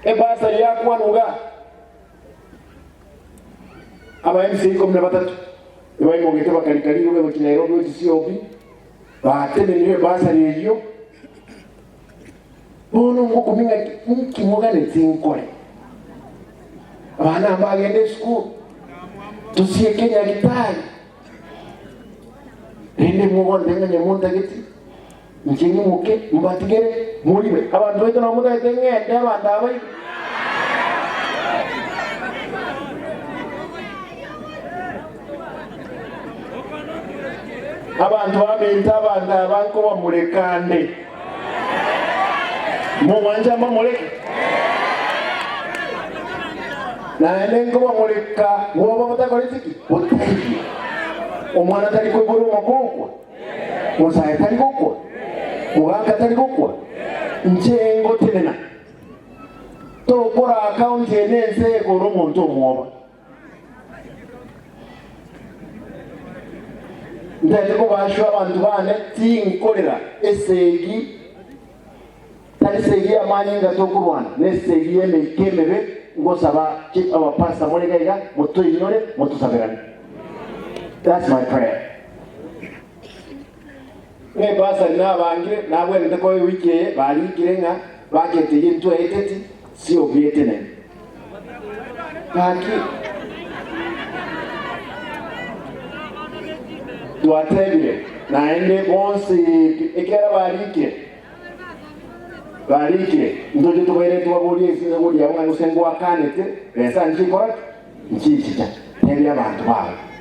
Ebasari yakwanwa iga, Aba MCA 13 ebaimogete bakarika rirobe gochia Nairobi gochia COB, batenenire ebasari eyio. Bono ngokumia ng'aki inki moganeti nkore? Abana mbagende esukuru, tosieke nyagitari, rende mogonte ng'a nyamontageti, inche ng'imoke mbatigere moibe. Abanto baito nabo motagete ng'ende abanto aba baibe. Abanto baminto abanto aba nkobamureka nde. Mogwancha mbamureke? Naende nkobamureka bwoba botakoreti ki? Botaiyo. Omwana tari koiborwa omokokwa? Mosae tari gokwa? Mogaka tari gokwa? Inche ngotenena. Tokora akaunti eye nense ekore omonto omwoba. Ntete kobashwa abanto bane, tinkorera esegi, tari segi y'amanyinga tokorwana, nesegi y'emeika emebe, ngosaba ki abapastor more iga iga, motoinyore, motosaberane. That's my prayer. Ng'a ebasari nabangire, nabwenerete koa ewiki eye, barikire ng'a budget eyio ntwaeteti, COB etenene. Gaki twatebire naende bonsi pi ekiagera barikire, barikire, ntoche tobaire tobaborie ase rigori riabo ng'a gose ngwakanete, besa nchikora ki? Nchichicha. Tebia abanto bao.